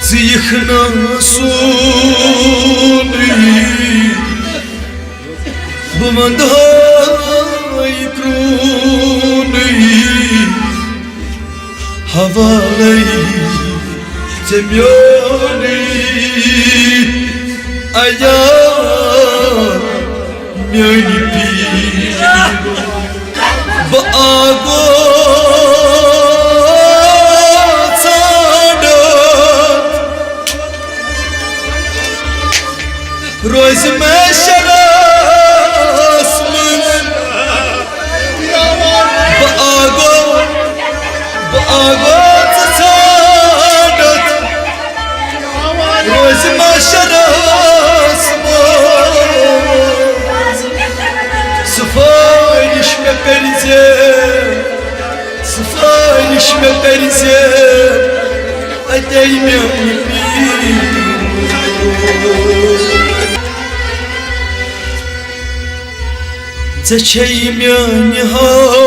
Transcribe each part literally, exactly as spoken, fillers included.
ژٕ یِکھ نہٕ سونُے، بہٕ وَندٕ ہاے کرٛونُے، حوالَے ژےٚ میونُے، ایا میٲنۍ پیٖر۔ بہٕ آگو ژھانٛڈٕ روزِ محشرس منٛز۔ بہٕ آگو، بہٕ آگو ژٕ ژھانٛڈتھ روزِ محشرس منٛز۔ سفٲرِش مےٚ کٔرۍزِ، سفٲرِش مےٚ کٔرۍزِ، اَتے میون پیٖر۔ ژےٚ چھے میانہِ حالٕچ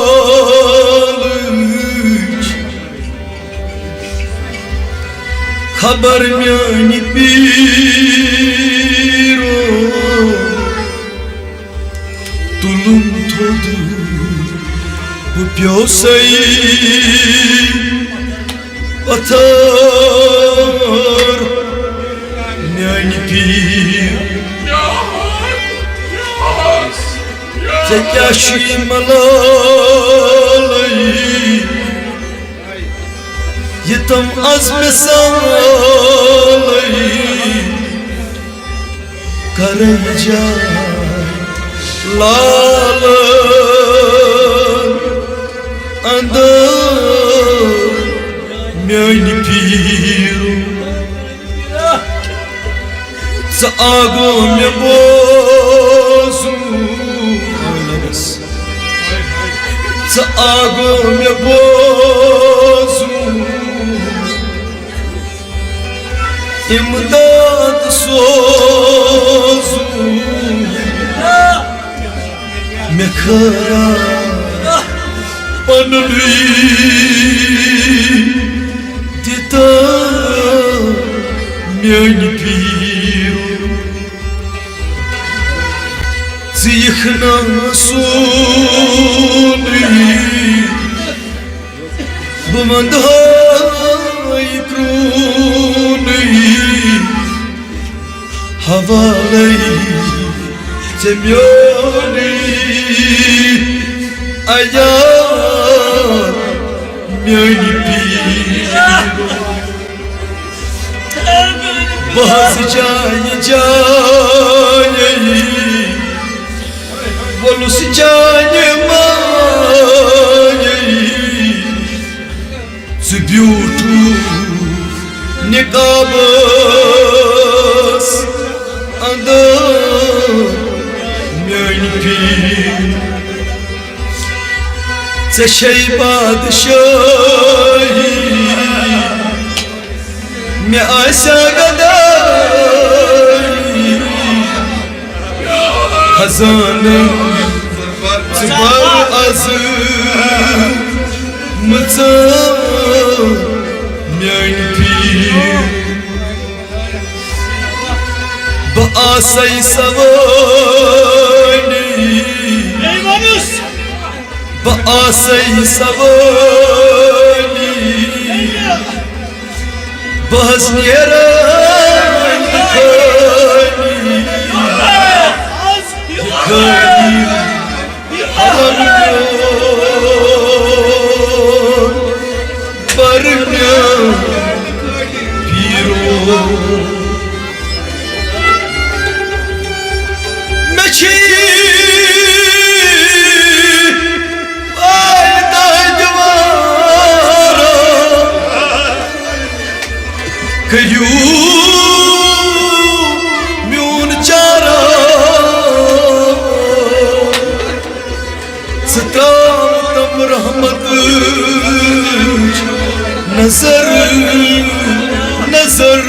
خبر میانہِ پیٖرو۔ تُلُم تھوٚد بہٕ پیوسَے پتھر میانہِ پیٖر۔ ژےٚ کیٛاہ چھُے ملالٕے، یہِ تِم از مثالٕے۔ کرے جا لال اندر میانہِ پیٖرو۔ ژٕ آگو مےٚ بوزُن، ژٕ آگو مےٚ بوزُن۔ امداد سوزُن مےٚ خٲرا پننُے دِتا میٲنۍ پیٖر۔ ژٕ یِکھ نہٕ سونُے، بہٕ وَندٕ ہاے کرٛونُے، حوالَے ژےٚ میونُے، ایا میٲنۍ پیٖر۔ بہٕ حظ جایہِ جایہِ ووٚلُس چانہِ مایہِ۔ ژٕ بیوٗٹھُکھ نقابس اندر میٲنۍ پیٖر۔ ژےٚ چھے بادشٲہی، مےٚ آسیا گدٲیی۔ خزانہٕ ژٕ بر از مٕژ میٲنۍ پیٖر۔ بہٕ آسَے سوٲنی، بہٕ آسَے سوٲنی، بہٕ حظ نیرٕ خٲلی، خٲلی۔ پر مےٚ پیٖرو۔ مےٚ چھِ آے دَہ دیوار، کٔرِو میون چارہ۔ ژٕ ترٛاو تِم رحمتٕچ نظر، نظر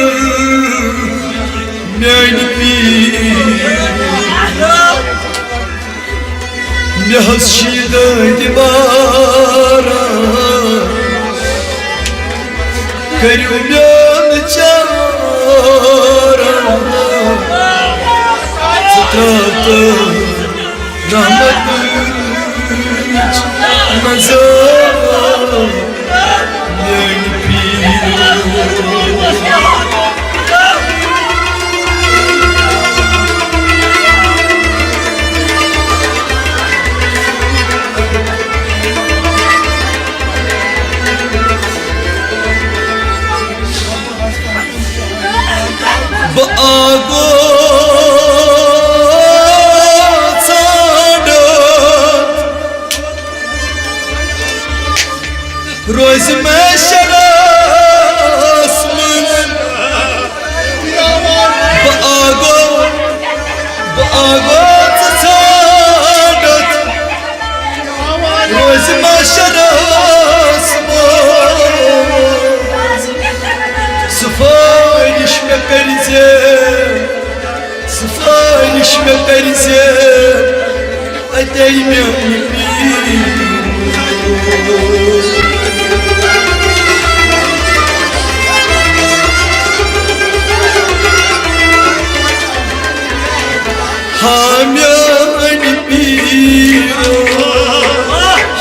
میانہِ پیٖر۔ مےٚ حظ چھِ دٲدۍ باران، کٔرِو میون چارٕ۔ مےٚ کٔرۍ زِ، سفارش مےٚ کٔرۍ زِ، اَتے میٛانہِ پیٖر۔ ہا میٛانہِ پیٖرو،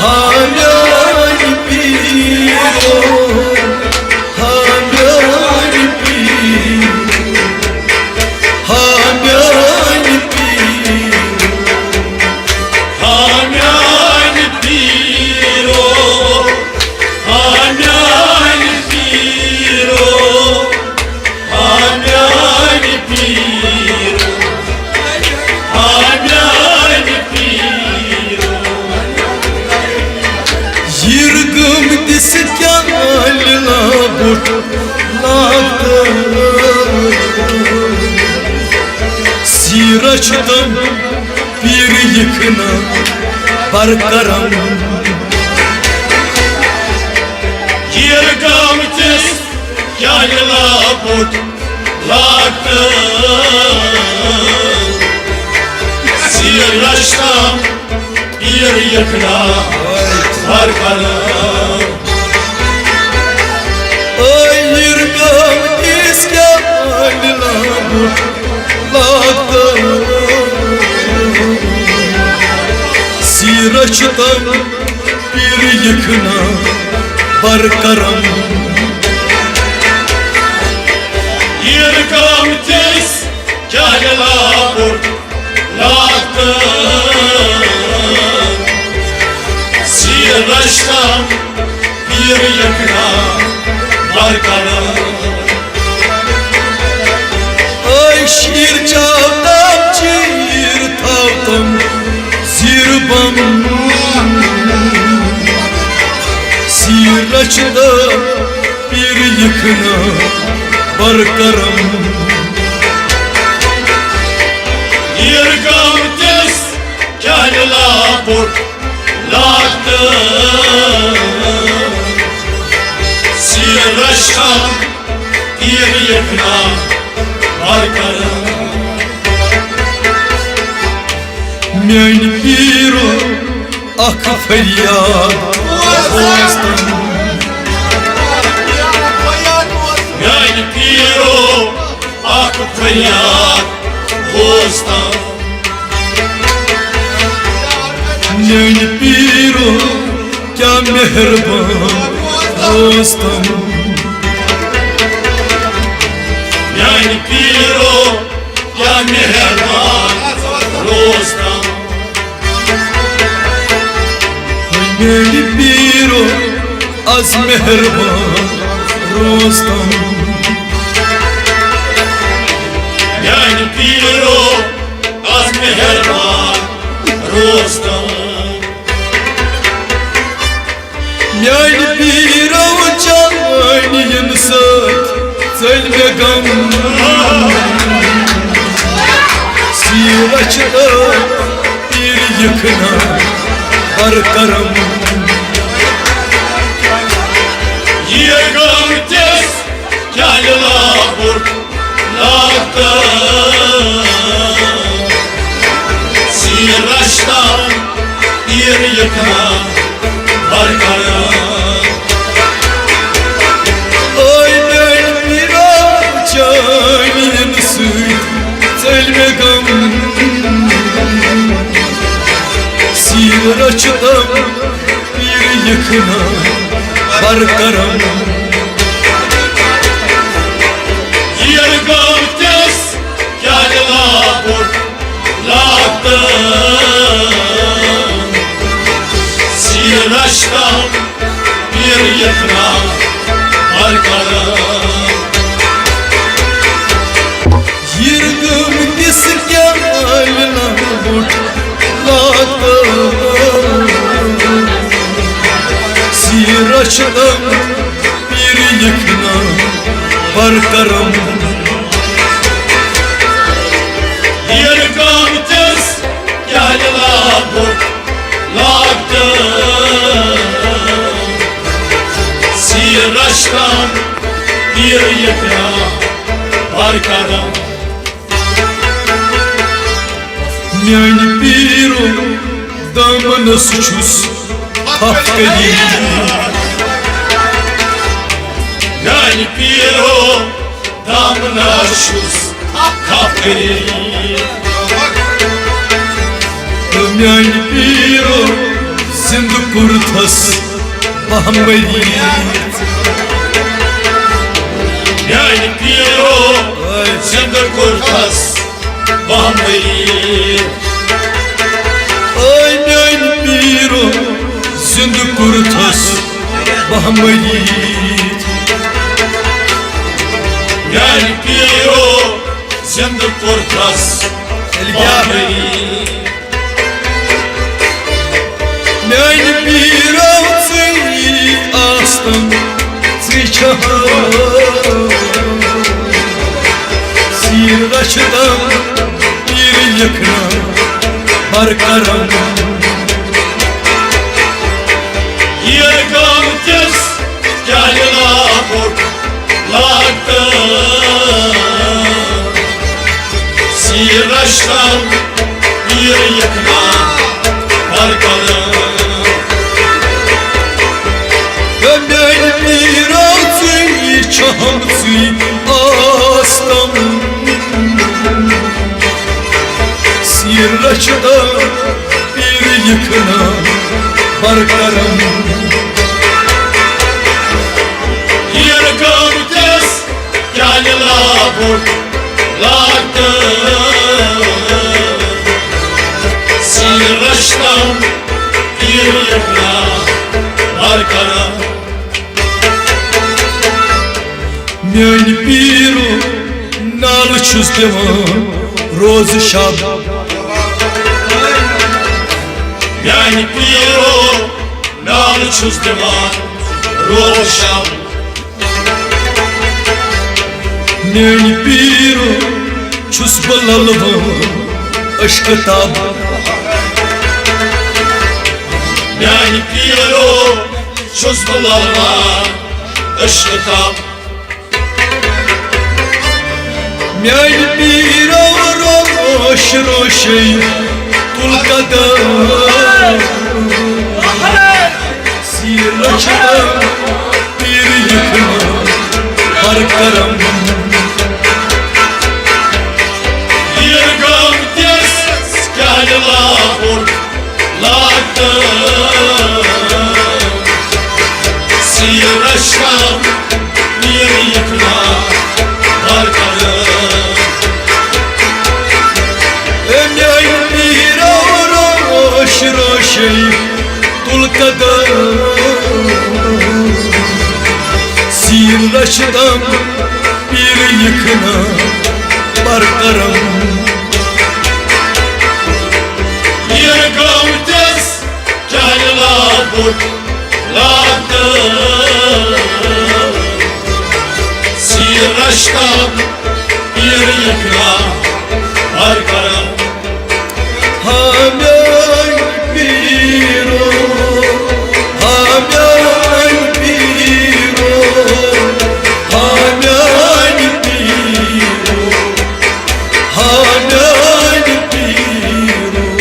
ہا میٛانہِ پیٖرو، ہا میٛانہِ پیٖرو، ہا میٛانہِ پیٖرو، ہا میٛانہِ پیٖرو، ہا میٛانہِ پیٖرو۔ ہا میٛانہِ پیٖرو، ہا میٛانہِ پیٖرو۔ یِر گٔمتِس کیٛاہ لیلا بوٚٹھ لاگتہٕ۔ سیٖرت چھُ تِم پیٖرٕ یِکھنہٕ برکرم۔ یِر گٔمتِس کیٛاہ لیلا بوٚٹھ لاگتہٕ۔ سیٖرت چھُ تِم پیٖرٕ یِکھنہٕ برکرم۔ اے یِر گٔمتِس کیٛاہ لیلا بوٚٹھ لاگتہٕ۔ سیٖرت چھُ تِم پیٖرٕ یِکھنہٕ برکرم۔ یِر گٔمتِس کیٛاہ لیلا بوٚٹھ لاگتہٕ۔ سیٖرت چھُ تِم پیٖرٕ یِکھنہٕ برکرم۔ اے شیٖر چاو تام چیٖر تھاو تِم زیٖر بم۔ سیٖرت چھُ تِم پیٖرٕ یِکھنہٕ برکرم۔ یِر گٔمتِس کیٛاہ لیلا بوٚٹھ لاگتہٕ۔ سیٖرت چھُ تِم پیٖرٕ یِکھنہٕ برکرم۔ میٛانہِ پیٖرو اکھ فریاد اوس تِم۔ میٛانہِ پیٖرو اکھ فریاد اوس تِم۔ میٛانہِ پیٖرو کیٛاہ مہربان اوس تِم۔ میٛانہِ پیٖرو کیٛاہ مہربان اوس تِم۔ میٛانہِ پیٖرو از مہربان روز تام۔ میٛانہِ پیٖرو از مہربان روز تام۔ میٛانہِ پیٖرو چانہِ یِنہٕ سۭتۍ ژٔلۍ مےٚ غم۔ سیٖرت چھِ تہٕ پیٖرٕ یِکھنہٕ برکرم۔ یہِ غم تِس کیٛاہ لابُر لاگتہٕ۔ سیٖرت چھِ تہٕ پیٖرٕ یِکھنہٕ برکرم۔ اے میٛانہِ پیٖرو چانہِ یِنہٕ سۭتۍ ژٔلۍ مےٚ غم۔ سیٖرت چھِ تہٕ پیٖرٕ یِکھنہٕ برکرم۔ یہِ غم تِس کیٛاہ لابُر لاگتہٕ۔ سیٖرت چھِ تہٕ پیٖرٕ یِکھنہٕ برکرم۔ یہِ غم تِس کیٛاہ لابُر لاگتہٕ۔ سیٖرت چھِ تہٕ پیٖرٕ یِکھنہٕ برکرم۔ یہِ غم تِس کیٛاہ لابُر لاگتہٕ۔ سیٖرت چھِ تہٕ پیٖرٕ یِکھنہٕ کرم۔ میانہِ پیٖرو دامنس چھُس تھپھ کٔرِتھ۔ میانہِ پیٖرو دامنس چھُس تھپھ کٔرِتھ۔ تہٕ میانہِ پیٖرو زِندٕ کوٚرتھس بہمری۔ میانہِ پیٖرو زِندٕ کوٚرتھس بہمری۔ اے میانہِ پیٖرو زِندٕ کوٚرتھس بہمری۔ میانہِ پیٖرو زِندٕ کوٚرتھس بہمری۔ میانہِ پیٖرو ژٕے آستم ژٕے چھہٕ۔ سیٖر رچھتم پیٖر یکھنا بر کرم۔ ییر گام کس کیٛاہ لِلا بوٚڑ لاگتہٕ۔ سیٖر رچھتم پیٖر یکھنا بر کرم۔ تہٕ میانہِ پیٖرو ژٕے چھہم ژٕے آستم۔ سیٖر رچھتم پیٖر یکھنا بر کرم۔ ییر گام کس کیٛاہ لِلا بوٚڑ لاگتہٕ۔ سیٖر رچھتم پیٖر یکھنا بر کرم۔ میانہِ پیٖرو نالہٕ چھُس دِوان روزٕ شب۔ میانہِ پیٖرو نالہٕ چھُس دِوان روزٕ شب۔ میانہِ پیٖرو چھُس بہٕ للوان عشقہٕ تب۔ میانہِ پیٖرو چھُس بہٕ للوان عشقہٕ تب۔ میانہِ پیٖرو روش روشے تُل قدم۔ سیٖر رچھتم پیٖر یکھنا بر کرم۔ ییر گام کس کیٛاہ لِلا بوٚڑ لاگتہٕ۔ سیٖر رچھتم پیٖر یکھنا بر کرم۔ اے میانہِ پیٖرو روش روشے تُل قدم۔ سیٖر رچھتم پیٖر یکھنا بر کرم۔ ییر گام کس کیٛاہ لِلا بوٚڑ لاگتہٕ۔ سیٖر رچھتم پیٖر یکھنا بر کرم۔ ہا میانہِ پیٖرو، ہا میانہِ پیٖرو، ہا میانہِ پیٖرو، ہا میانہِ پیٖرو،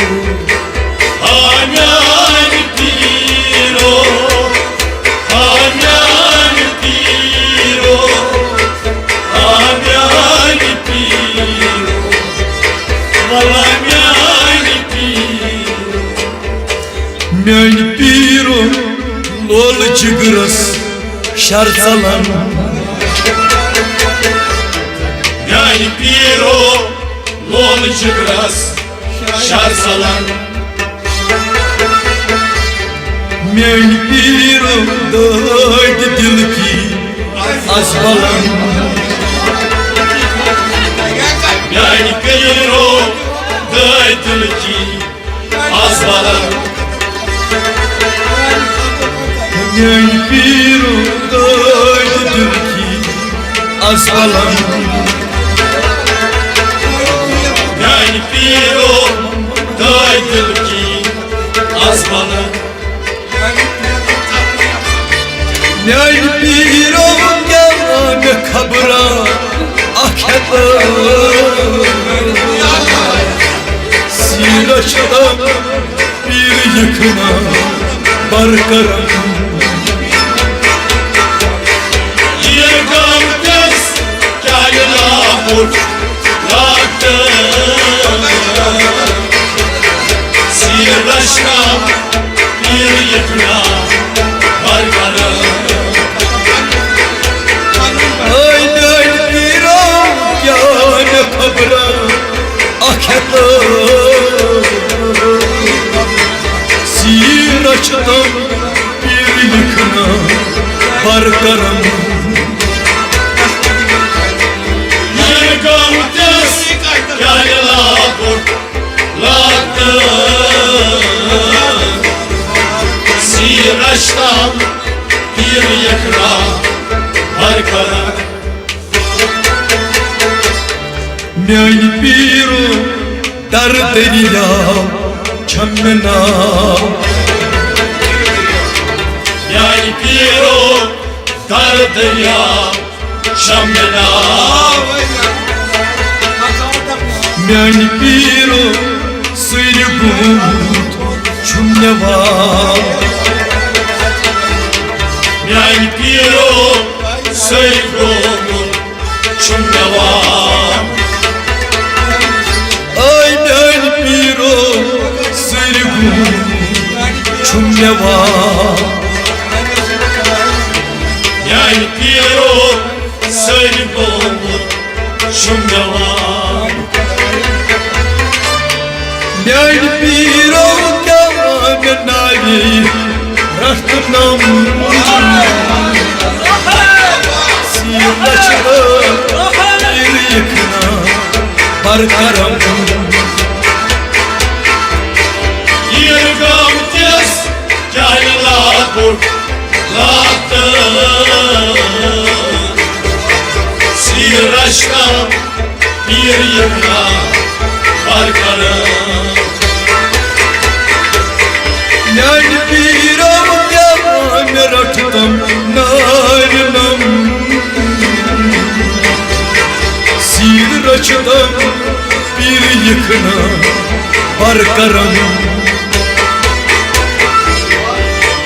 ہا میانہِ پیٖرو، ہا میانہِ پیٖرو، ہا میانہِ پیٖرو، ولا میانہِ پیٖرو۔ میانہِ پیٖرو لول جگرس شر ژلان۔ میانہِ پیٖرو لول جگرس شر ژلان۔ میانہِ پیٖرو دٲدۍ دِلکی از بلن۔ میانہِ پیٖرو دٲدۍ دِلکی از بلن۔ میانہِ پیٖرو دٲدۍ دِلکی از بلن۔ میانہِ پیٖرو دٲدۍ دِلکی از بلن۔ میانہِ پیٖرو کیٛاہ مےٚ خبرا اکھ ہیٚتھ سیٖرت چھِ تِم پیٖرٕ یِکھنہ برکرم۔ یہِ گام کِس کیٛاہ لاپُر لۄکٹہٕ۔ سیٖرت چھِ تِم پیٖرٕ یِکھنہ برکرم۔ أے میٛانہِ پیٖرو، کیٛاہ مےٚ خبرا اکھ ہیٚتہٕ۔ سیٖرت چھِ تِم پیٖرٕ یِکھنہ برکرم۔ یہِ گام کِس کیٛاہ لاپُر لۄکٹہٕ۔ سیٖرت چھِ تِم پیٖرٕ یِکھنہ برکرم۔ میٛانہِ پیٖرو، تر دٔریاو چھَم مےٚ ناو۔ میٛانہِ پیٖرو، تر دٔریاو چھَم مےٚ ناو۔ میٛانہِ پیٖرو، سۭرِ گوٚمُت چھُم مےٚ واو۔ میٛانہِ پیٖرو، سۭرِ گوٚمُت چھُم مےٚ واو۔ اے میٛانہِ پیٖرو، سۭرِ گوٚمُت چھُم مےٚ واو۔ میٛانہِ پیٖرو، سۭرِ گوٚمُت چھُم مےٚ واو۔ میٛانہِ پیٖرو، کیٛاہ مےٚ ناوِ رٹھ نم۔ سیٖرت چھِ تِم پیٖرٕ یِکھنہ برکرم۔ یہِ گام کِس کیٛاہ لاپُر لۄکٹہٕ۔ سیٖرت چھِ تِم پیٖرٕ یِکھنہ برکرم۔ میٛانہِ پیٖرو، کیٛاہ مےٚ رٹھ تِم ناوِ نم۔ سیٖرت چھِ تِم پیٖرٕ یِکھنہ برکرم۔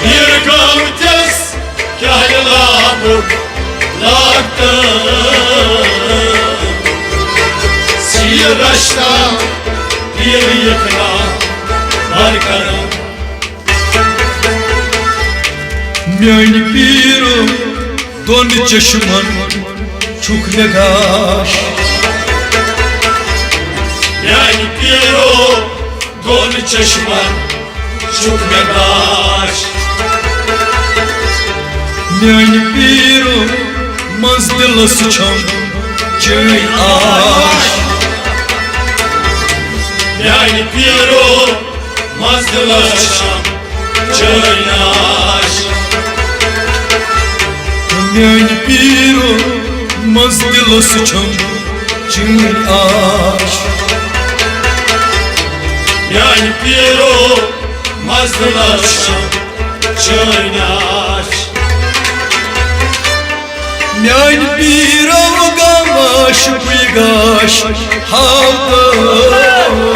یہِ گام کِس کیٛاہ لاپُر لۄکٹہٕ۔ سیٖرت چھِ تِم پیٖرٕ یِکھنہ برکرم۔ میٛانہِ پیٖرو، دۄن چشمن چھُکھ مےٚ گاش۔ میٛانہِ پیٖرو، دۄن چشمن چھُکھ مےٚ گاش۔ میٛانہِ پیٖرو، منٛز دِلس چھَم چٲنۍ آش۔ میٛانہِ پیٖرو، منٛز دِلس چھَم چٲنۍ آش۔ میٛانہِ پیٖرو، منٛز دِلس چھَم چٲنۍ آش۔ میٛانہِ پیٖرو، منٛز دِلس چھَم چٲنۍ آش۔ میٛانہِ پیٖرو، گاش پُے گاش ہاو تہٕ۔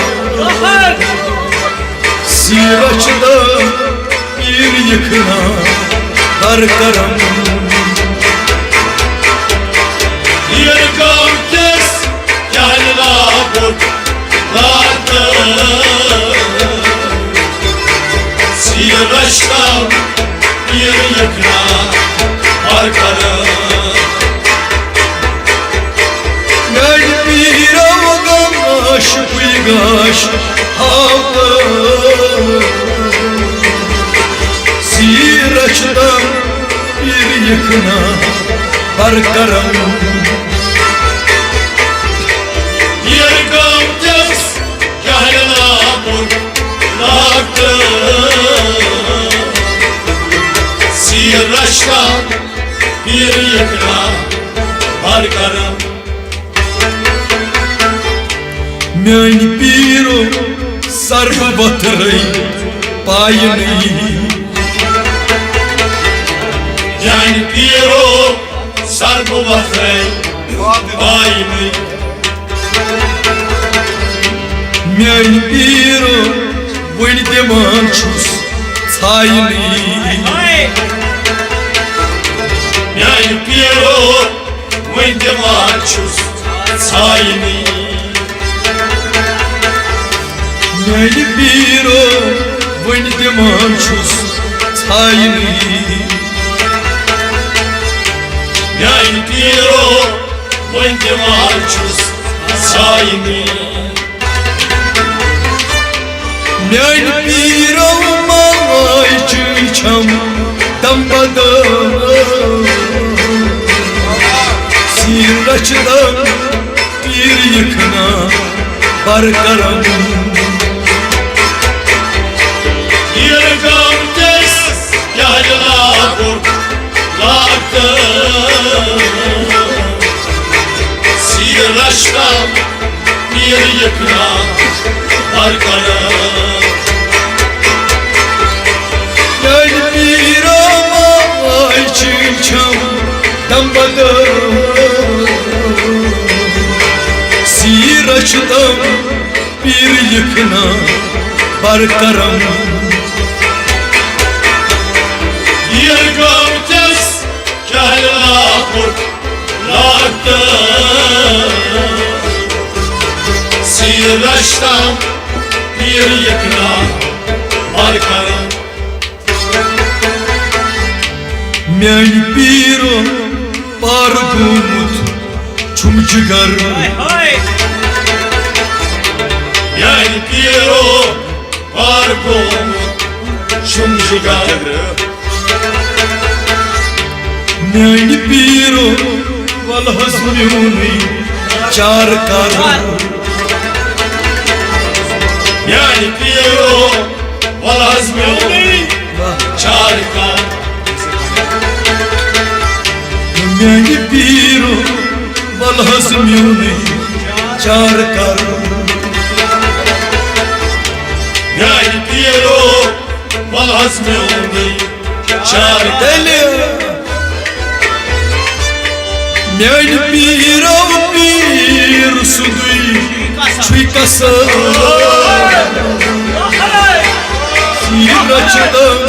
سیٖرت چھِ تِم پیٖرٕ یِکھنہ برکرم۔ یہِ گام کِس کیٛاہ لاپُر لۄکٹہٕ۔ سیٖرت چھِ تِم پیٖرٕ یِکھنہ برکرم۔ میٛانہِ پیٖرو، گاش پُے گاش ہاو تہٕ۔ سیٖرت چھِ تِم پیٖرٕ یِکھنہ برکرم۔ یہِ گام کِس کیٛاہ لاپُر لۄکٹہٕ۔ سیٖرت چھِ تِم پیٖرٕ یِکھنہ برکرم۔ میٛانہِ پیٖرو، سر بہٕ وۄتھرے پاینٕے۔ میٛانہِ پیٖرو، سر بہٕ وۄتھرے پاینٕے۔ میانہِ پیٖرو وۄنۍ دِوان چھُس ژھاینٕے۔ میانہِ پیٖرو وۄنۍ دِوان چھُس ژھاینٕے۔ میانہِ پیٖرو وۄنۍ دِوان چھُس ژھاینٕے۔ میانہِ پیٖرو وۄنۍ دِوان چھُس ژھاینٕے۔ میانہِ پیٖرو ماجہِ چھَم دم بدل۔ سیٖر رچھِ دم پیٖر یِکھنا بر کرم۔ ییٚلہِ گام کِس کیٛاہ لاگُن لاگتہٕ۔ سیٖر رچھِ دم پیٖر یِکھنا بر کرم۔ ییٚلہِ پیٖرو ماجہِ چھَم دم بدل۔ سیٖر رچھِ دم پیٖر یِکھنا بر کرم۔ ییٚلہِ گام کِس کیٛاہ لاگُن لاگتہٕ۔ سیٖر رچھِ دم پیٖر یِکھنا بر کرم۔ میانہِ پیٖرو پار گوٚمُت چھُم جگر۔ میانہِ پیٖرو پار گوٚمُت چھُم جگر۔ میانہِ پیٖرو وَلہٕ حظ میونُے چار کر۔ میانہِ پیٖرو وَلہٕ حظ میونُے چار کر۔ میانہِ پیٖرو وَلہٕ حظ میونُے چار کر۔ میانہِ پیٖرو وَلہٕ حظ میونُے چار کر۔ تیٚلہِ میانہِ پیٖرو پیٖر سُنٛدُے چھُے قسم۔ سیٖر رچھِ دم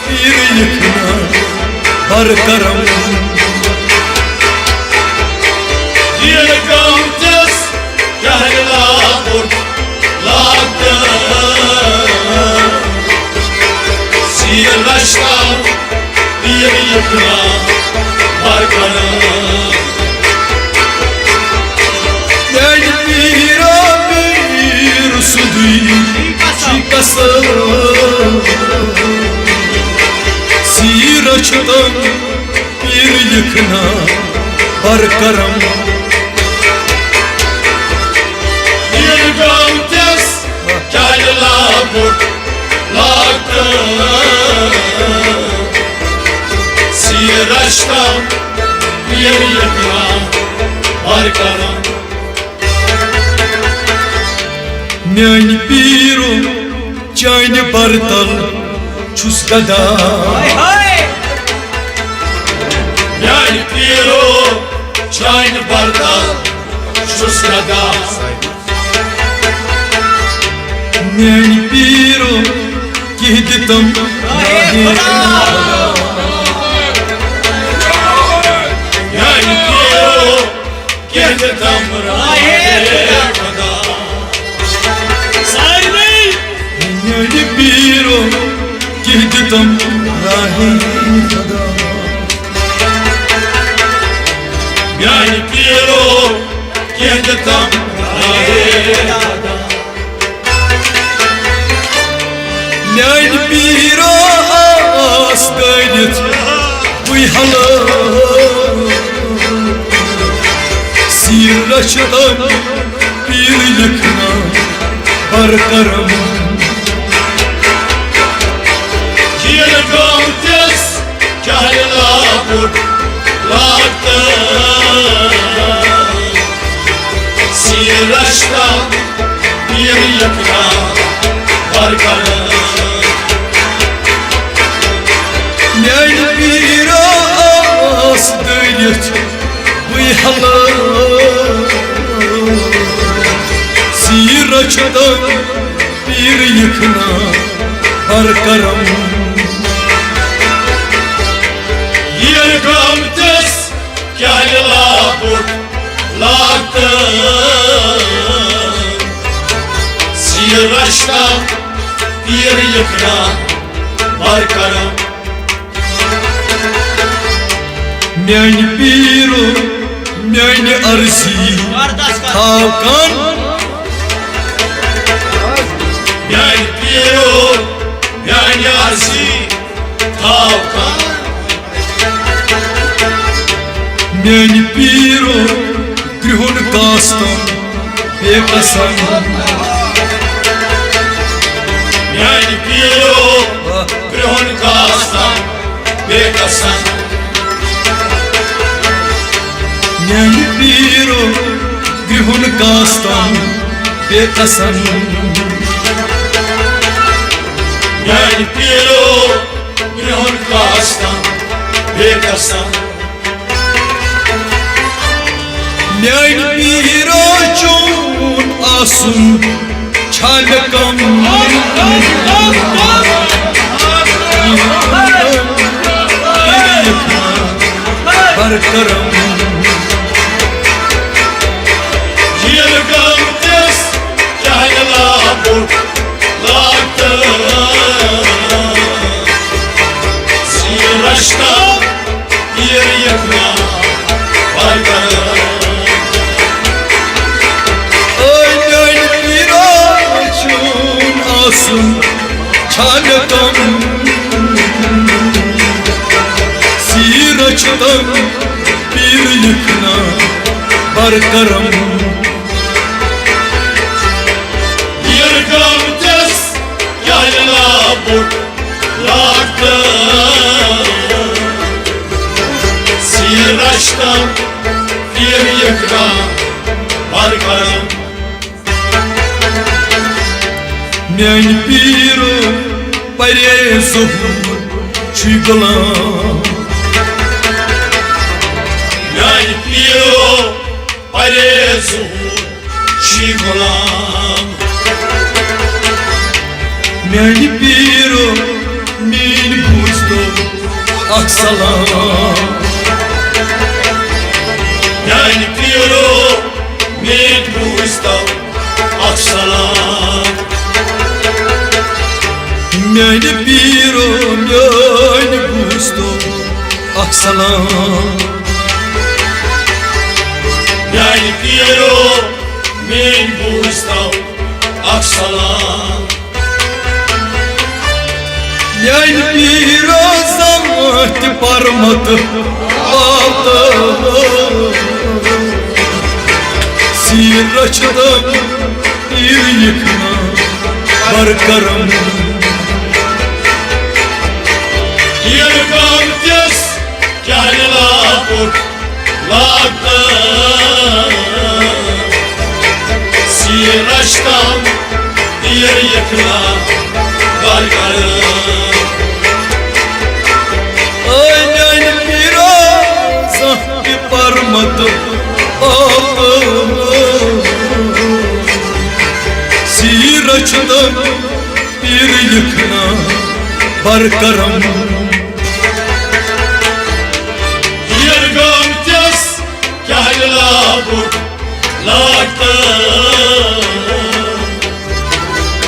پیٖر یِکھنا بر کرم۔ ییٚلہِ گام کِس کیٛاہ لاگُن لاگتہٕ۔ سیٖر رچھِ دم پیٖر یِکھنا بر کرم۔ میانہِ پیٖرو پیٖر سُنٛدُے چھُے قسم۔ سیٖر رچھِ دم پیٖر یِکھنا بر کرم۔ ییٚلہِ گام کِس کیٛاہ لاگُن لاگتہٕ۔ سیٖر رچھِ دم پیٖر یِکھنا بر کرم۔ میانہِ پیٖرو چانہِ بر تل چھُس گدا۔ میانہِ پیٖرو چانہِ بر تل چھُس گدا۔ میانہِ پیٖرو کینٛہہ دِتم راہے۔ میانہِ پیٖرو کینٛہہ دِتم راہے خدا۔ سارنٕے۔ میانہِ پیٖرو کینٛہہ دِتم راہے خدا۔ میانہِ پیٖرو کینٛہہ دِتم راہے خدا۔ میانہِ پیٖرو آس کٔرِتھ بُے حلال۔ سیٖر رچھِ دم پیٖر یِکھنا بر کرم۔ ییٚلہِ گام کِس کیٛاہ لاگُن لاگتہٕ۔ سیٖر رچھِ دم پیٖر یِکھنا بر کرم۔ میانہِ پیٖرو آس دٔرِتھ بُے حلال۔ سیٖر رچھِ دم کرم۔ ییٚلہِ گامتِس کیٛالہِ لاپُک لاگتہٕ، سیٖر رشتہ پیٖر یِکھنا بر کرم۔ میانہِ پیٖرو، میانہِ عرضی تھاو کن۔ میانہِ پیٖرو، میانہِ عرضی تھاو کن۔ میانہِ پیٖرو، کرٛہُن کاستم بے قسم۔ میانہِ پیٖرو، کرٛہُن کاستم بے قسم۔ میانہِ پیٖرو، کرٛہُن کاستم بے قسم۔ میانہِ پیٖرو، کرٛہُن کاستم بے قسم۔ میانہِ پیٖرو، چون آسُن چھا مےٚ کم؟ بر کرم۔ ییٚلہِ گامتِس کیٛالہِ لاپُک لاگتہٕ، سیٖر رشتہ پیٖر یِکھنا بر کرم۔ اے میانہِ پیٖرو، چون آسُن چھا مےٚ کم؟ سیٖر رشتہ پیٖر یِکھنا بر کرم۔ ییٚلہِ گامتِس کیٛالہِ لاپُک لاگتہٕ، سیٖر رشتہ پیٖر یِکھنا بر کرم۔ میانہِ پیٖرو، پرہیزُک چھُے غلام۔ میانہِ پیٖرو، پرہیزُک چھُے غلام۔ میانہِ پیٖرو، میٲنۍ بوٗزتو اکھ سلام۔ میانہِ پیٖرو، میٲنۍ بوٗزتو اکھ سلام۔ میانہِ پیٖرو، میٲنۍ بوٗزتو اکھ سلام۔ میانہِ پیٖرو، میٲنۍ بوٗزتو اکھ سلام۔ میانہِ پیٖرو، زانٛہہ تہِ پرمت آو تہٕ سیٖر رچھتم پیٖر یِکھنا بر کرم۔ ییٚلہِ گامتِس کیٛالہِ لاپُک لاگتہٕ، سیٖر رچھتم پیٖر یِکھنا بر کرم۔ اے میانہِ پیٖرو، زانٛہہ تہِ پرمت آو تہٕ سیٖر رچھتم پیٖر یِکھنا بر کرم۔ ییٚلہِ گامتِس کیٛالہِ لاپُک لاگتہٕ،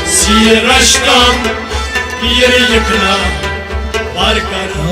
سیٖر رچھتم پیٖر یِکھنا بر کرم۔